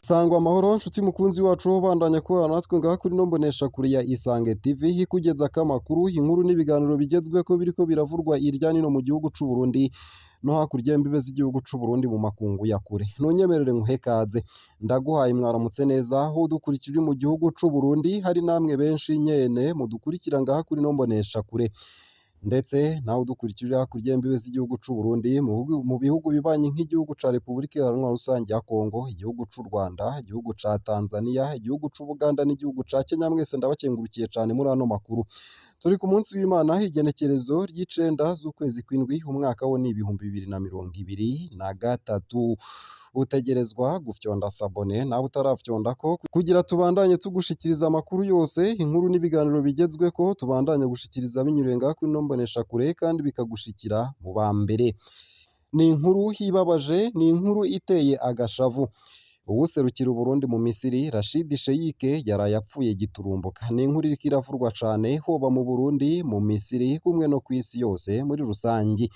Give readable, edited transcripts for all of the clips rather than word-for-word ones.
Sangwa amahoro nshuti mukunzi wacu, bandanya kubana natwe ngaha kuri ino mboneshakure ya Isange TV, ikugezako amakuru, inkuru n'ibiganiro bigezweko biriko biravurwa irya nino mu gihugu c'u Burundi no hakurya y'imbibe z'igihugu c'u Burundi mu makungu ya kure. Ntunyemerere nkuhe kaze, ndaguhaye mwaramutse neza aho udukurikira uri mu gihugu c'u Burundi, hari namwe benshi nyene mudukurikira ngaha kuri ino mboneshakure, ndetse nawe udukurikira uri hakurya y'imbibe z'igihugu c'u Burundi mu bihugu bibanyi nk'igihugu ca Repubulika Iharanira Rusangi ya Kongo, igihugu c'u Rwanda, igihugu ca Tanzania, igihugu c'Ubuganda n'igihugu ca Kenya. Mwese ndabakengurukiye cane muri ano makuru. Turi ku munsi w'Imana, igenekerezo ry'icenda z'ukwezi kw'indwi, umwaka wo ni 2023. Utegerezwa gufyonda sabone nawe utarafyondako kugira tubandanye tugushikiriza amakuru yose, inkuru n'ibiganiro bigezweko, tubandanye gushikiriza binyuriye ngaha kuri ino mboneshakure kandi bikagushikira mu ba mbere. Ni inkuru ibabaje, ni inkuru iteye agashavu. Uwuserukira Uburundi mu Misiri, Rashid Sheikh, yaraye apfuye giturumbuka. Ni inkuru iriko iravurwa cane hoba mu Burundi, mu Misiri, kumwe no kw'isi yose muri rusangi.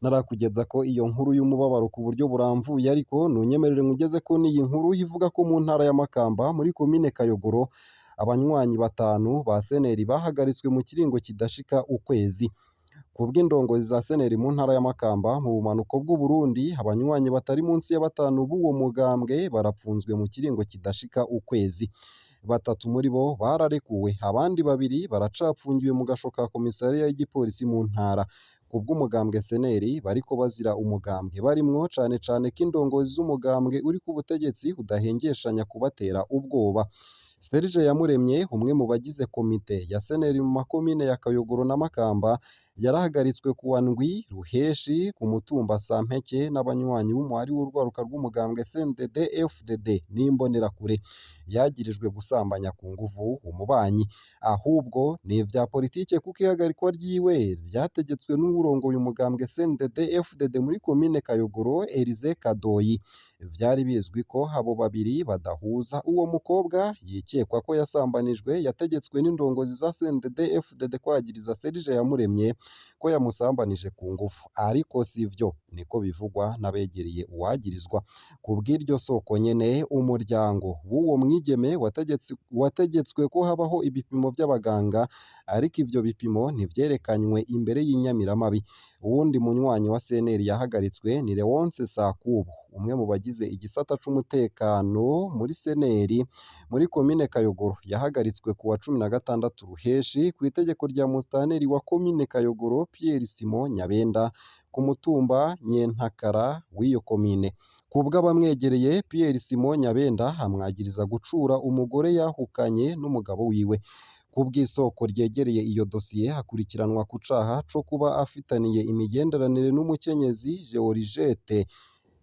Narakugeza ko iyo nkuru y'umubabaro ku buryo buramvuye, ariko ntunyemerere nkugeze ko n'iyi nkuru ivuga ko mu ntara ya Makamba muri komine Kayogoro abanywanyi batanu ba Seneri bahagaritswe mu kiringo kidashika ukwezi. Kubw'indongozi za Seneri mu ntara ya Makamba mu bumanuko bw'Uburundi, abanywanyi batari munsi ya batanu b'uwo mugambwe barapfunzwe mu kiringo kidashika ukwezi. Batatu muri bo bararekuwe, abandi babiri baracapfungiwe mu gasho ka komisariya y'igipolisi mu ntara. Kubw'umugambwe Seneri bariko bazira umugambwe barimwo, cane cane ko indongozi z'umugambwe uri ku butegetsi udahengeshanya kubatera ubwoba. Serge Yamuremye, umwe mu bagize komite ya Seneri mu makomine ya Kayogoro na Makamba, yarahagaritswe kuwa ndwi Ruheshi ku mutumba Sampeke n'abanywanyi b'umuhari w'urwaruka rw'umugambwe CNDD FDD n'imbonerakure. Yagirijwe gusambanya ku nguvu umubanyi. Ahubwo ni ivya politike, kuko ihagarikwa ryiwe ryategetswe n'uwurongoye umugambwe CNDD FDD muri komine Kayogoro, Elize Kadoyi. Vyari bizwi ko abo babiri badahuza. Uwo mukobwa yikekwa ko yasambanijwe yategetswe n'indongozi za CNDD FDD kwagiriza Serge Yamuremye ko yamusambanije ku ngufu, ariko sivyo, niko bivugwa n'abegereye uwagirizwa. Kubw'iryo soko nyene, umuryango w'uwo mwigeme wategetswe ko habaho ibipimo vy'abaganga, ariko ivyo bipimo ntivyerekanywe imbere y'inyamiramabi. Uwundi munywanyi wa CNL yahagaritswe ni Leonce Sakubu, umwe mu bagize igisata c'umutekano muri CNL muri komine Kayogoro. Yahagaritswe kuwa 16 Ruheshi kw'itegeko rya musitanteri wa komine Kayogoro, Pierre Simon Nyabenda, ku mutumba Nyentakara w'iyo komine. Kubw'abamwegereye, Pierre Simon Nyabenda amwagiriza gucura umugore yahukanye n'umugabo wiwe. Kubw'isoko ryegereye iyo dosiye, akurikiranwa ku caha co kuba afitaniye imigenderanire n'umukenyezi Georgette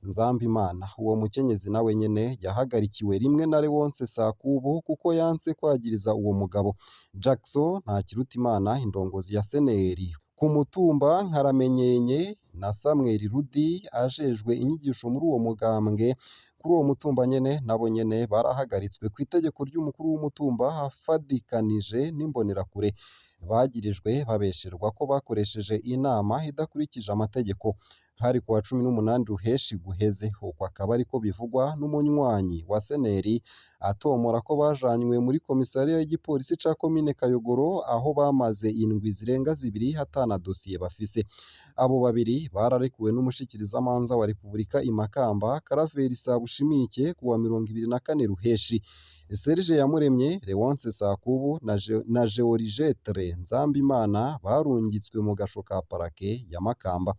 Nzambimana. Uwo mukenyezi nawe nyene yahagarikiwe rimwe na Leonce Sakubu kuko yanse kwagiriza uwo mugabo. Jackson Ntakirutimana, indongozi ya Seneri ku mutumba Nkaramenyenye, na Samuel Rudi ajejwe inyigisho muri uwo mugambwe kuri uwo mutumba nyene, nabo nyene barahagaritswe kw'itegeko ry'umukuru w'umutumba afadikanije n'imbonerakure. Bagirijwe babesherwa ko bakoresheje inama idakurikije amategeko. Hari kuwa 18 Ruheshi guheze. Uko akaba ariko bivugwa n'umunywanyi wa Seneri, atomora ko bajanywe muri komisariya y'igipolisi ca komine Kayogoro, aho bamaze indwi zirenga zibiri atana dosiye bafise. Abo babiri bararekuwe n'umushikirizamanza wa Repubulika i Makamba, Karaveri Sabushimike, kuwa 24 Ruheshi. Serge Yamuremye, Leonce Sakubu na Georgette Nzambimana barungitswe mu gasho ka parake ya Makamba.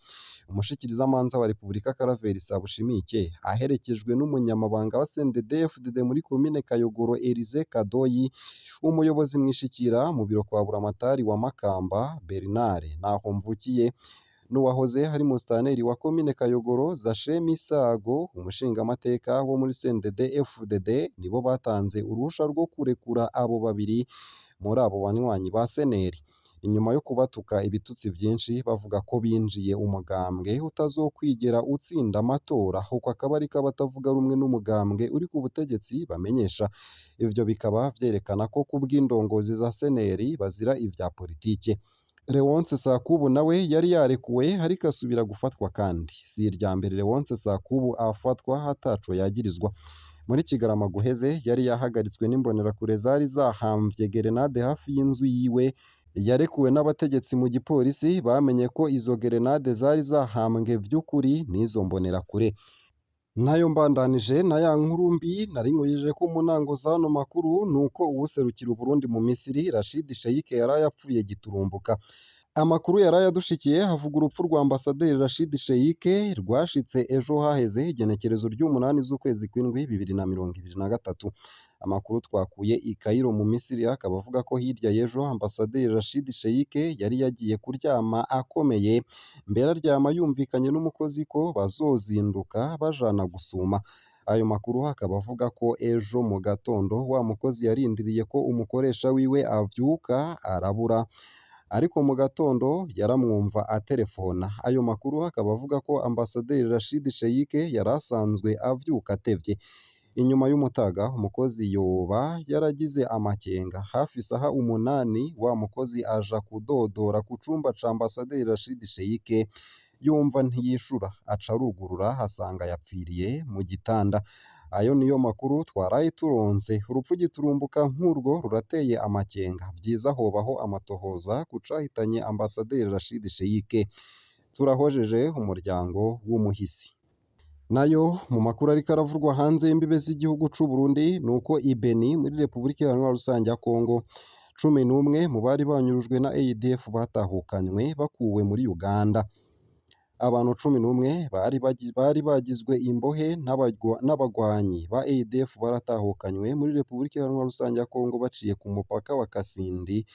Umushikirizamanza wa Repubulika Karaveri Sabushimike aherekejwe n'umunyamabanga wa CNDD FDD muri komine Kayogoro, Elize Kadoyi, umuyobozi mwishikira mu biro kwa Buramatari wa Makamba, Bernard Nahomvukiye, n'uwahoze hari musitanteri wa komine Kayogoro, Zashe Misago, umushingamateka wo muri CNDD FDD, nibo batanze uruhusha rwo kurekura abo babiri muri abo banywanyi ba Seneri. Inyuma yo kubatuka ibitutsi vyinshi bavuga ko binjiye umugambwe utazokwigera utsinda amatora, uko akaba ariko abatavuga rumwe n'umugambwe uri ku butegetsi bamenyesha. Ivyo bikaba vyerekana ko kubw'indongozi za Seneri bazira ivya politike. Leonce Sakubu nawe yari yarekuwe ariko asubira gufatwa kandi. Si irya mbere Leonce Sakubu afatwa ataco yagirizwa. Muri Kigarama guheze yari yahagaritswe n'imbonerakure zari zahamvye gerenade hafi y'inzu yiwe. Yarekuwe n'abategetsi mu gipolisi bamenye ko izo gerenade zari zahambwe vy'ukuri n'izo mbonerakure. Nayo mbandanije na ya nkuru mbi nari nkujejeko mu ntango z'ano makuru, nuko uwuserukira Uburundi mu Misiri Rashid Sheikh yaraye apfuye giturumbuka. Amakuru yaraye adushikiye avuga urupfu rwa Ambasaderi Rashid Sheikh rwashitse ejo haheze igenekerezo ry'umunani z'ukwezi kw'indwi 2023. Amakuru twakuye i Cairo mu Misiri akaba avuga ko hirya y'ejo Ambasaderi Rashid Sheikh yari yagiye kuryama akomeye, mbere aryama yumvikanye n'umukozi ko bazozinduka bajana gusuma. Ayo makuru akaba avuga ko ejo mu gatondo wa mukozi yarindiriye ko umukoresha wiwe avyuka arabura, ariko mu gatondo yaramwumva aterefona. Ayo makuru akaba avuga ko Ambasaderi Rashid Sheikh yari asanzwe avyuka atevye. Inyuma y'umutaga umukozi yoba yaragize amakenga. Hafi isaha 8 wa mukozi aja kudodora ku cumba ca Ambasaderi Rashid Sheikh, yumva ntiyishura, aca arugurura asanga yapfiriye mu gitanda. Ayo niyo makuru twaraye turonse. Urupfu giturumbuka nk'urwo rurateye amakenga. Vyiza hobaho amatohoza ku cahitanye Ambasaderi Rashid Sheikh. Turahojeje umuryango w'umuhisi. Nayo mu makuru ariko aravurwa hanze y'imbibe z'igihugu c'u Burundi nuko i Beni muri Repubulika Iharanira Rusange ya Kongo 11 mu bari banyurujwe na ADF batahukanywe bakuwe muri Uganda. Abantu 11 bari bagizwe imbohe n'abagwanyi ba ADF baratahukanywe muri Repubulika Iharanira Rusange ya Kongo baciye ku mupaka wa Kasindi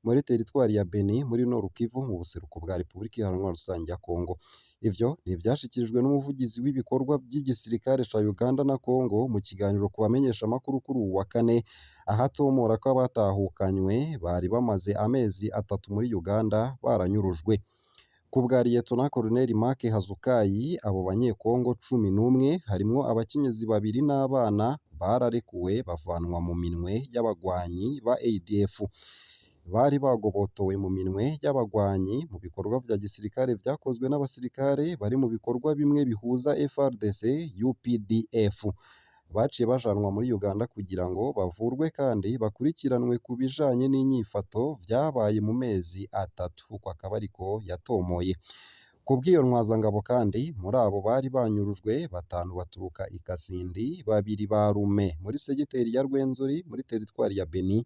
muri teritwari ya Beni muri Nord Kivu mu buseruko bwa Repubulika Iharanira Rusange ya Kongo. Ivyo ni ivyashikirijwe n'umuvugizi w'ibikorwa by'igisirikare ca Uganda na Kongo mu kiganiro ku bamenyeshamakuru kuri uwu wa kane, ahatomora ko abatahukanywe bari bamaze amezi 3 muri Uganda baranyurujwe. Ku bwa Liyetona Koloneli Mark Hazukayi, abo banyekongo 11 harimwo abakenyezi 2 n'abana bararekuwe bavanwa mu minwe y'abagwanyi ba ADF. Bari bagobotowe mu minwe y'abagwanyi mu bikorwa vya gisirikare vyakozwe n'abasirikare bari mu bikorwa bimwe bihuza FARDC UPDF. Baciye bajanwa muri Uganda kugira ngo bavurwe kandi bakurikiranwe ku bijanye n'inyifato vyabaye mu mezi 3, uko akaba ariko yatomoye. Ku bw'iyo ntwazangabo kandi, muri abo bari banyurujwe 5 baturuka i Kasindi, 2 ba Rume muri segiteri ya Rwenzori muri teritwari ya Beni,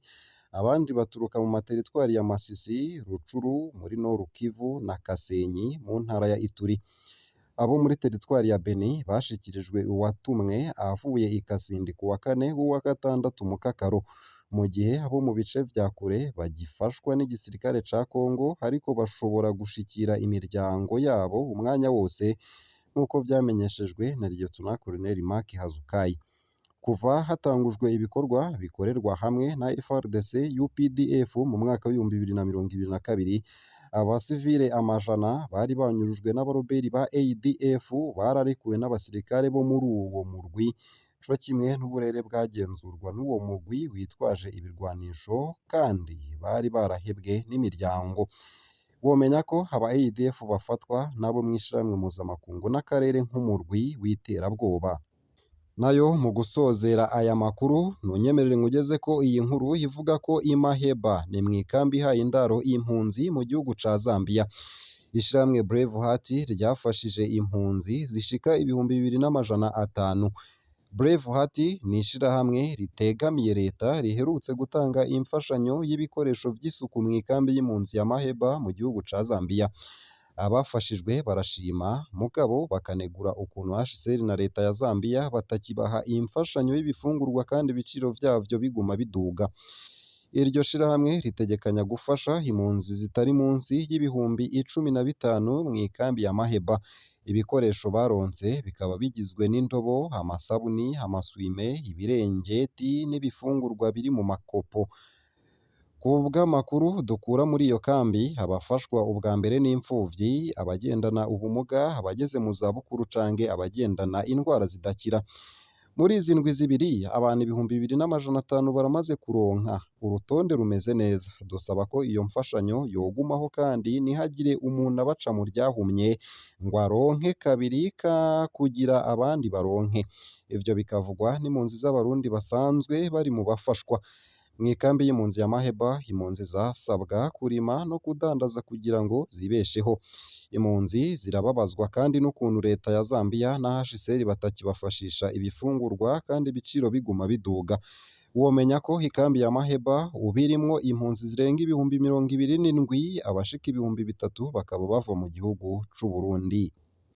abandi baturuka mu materitwari ya Masisi, Rucuru muri Nord Kivu na Kasenyi mu ntara ya Ituri. Abo muri teritwari ya Beni bashikirijwe uwatumwe avuye i Kasindi ku wa kane w'uwa gatandatu Mukakaro, mu gihe abo mu bice vya kure bagifashwa n'igisirikare ca Kongo ariko bashobora gushikira imiryango yabo umwanya wose, nk'uko vyamenyeshejwe na Liyetona Koloneli Mark Hazukayi. Kuva hatangujwe ibikorwa bikorerwa hamwe na FARDC UPDF mu mwaka w'2022, abasivile amajana bari banyurujwe n'abaroberi ba ADF bararekuwe n'abasirikare bo muri uwo murwi, co kimwe n'uburere bwagenzurwa n'uwo mugwi witwaje ibirwanisho kandi bari barahebwe n'imiryango. Womenya ko aba ADF bafatwa nabo mw'ishirahamwe mpuzamakungu n'akarere nk'umurwi w'iterabwoba. Nayo mu gusozera aya makuru, ntunyemerere nkugeze ko iyi nkuru ivuga ko Imaheba ni mw'ikambi ihaye indaro impunzi mu gihugu ca Zambia. Ishirahamwe Brave Heart ryafashije impunzi zishika 2500. Brave Heart ni ishirahamwe ritegamiye leta riherutse gutanga imfashanyo y'ibikoresho vy'isuku mw'ikambi y'impunzi ya Maheba mu gihugu ca Zambia. Abafashijwe barashima mugabo bakanegura ukuntu HCR na leta ya Zambia batakibaha imfashanyo y'ibifungurwa kandi ibiciro vyavyo biguma biduga. Iryo shirahamwe ritegekanya gufasha impunzi zitari munsi y'ibihumbi 15 mw'ikambi ya Maheba. Ibikoresho baronse bikaba bigizwe n'indobo, amasabuni, amaswime, ibirengeti n'ibifungurwa biri mu makopo. Ku bw'amakuru dukura muri iyo kambi, abafashwa ubwa mbere n'imfuvyi, abagendana ubumuga, abageze mu zabukuru canke abagendana indwara zidakira. Muri izi ndwi zibiri abantu 2500 baramaze kuronka, urutonde rumeze neza. Dusaba ko iyo mfashanyo yogumaho kandi ntihagire umuntu abaca mu ryahumye ngo aronke kabiri ka kugira abandi baronke. Ivyo bikavugwa n'impunzi z'Abarundi basanzwe bari mu bafashwa. Mw'ikambi y'impunzi ya Maheba, impunzi zasabwa kurima no kudandaza kugira ngo zibesheho. Impunzi zirababazwa kandi n'ukuntu leta ya Zambia na HCR batakibafashisha ibifungurwa kandi ibiciro biguma biduga. Womenya ko ikambi ya Maheba ubu irimwo impunzi zirenga 27,000, abashika 3000 bakaba bava mu gihugu c'Uburundi.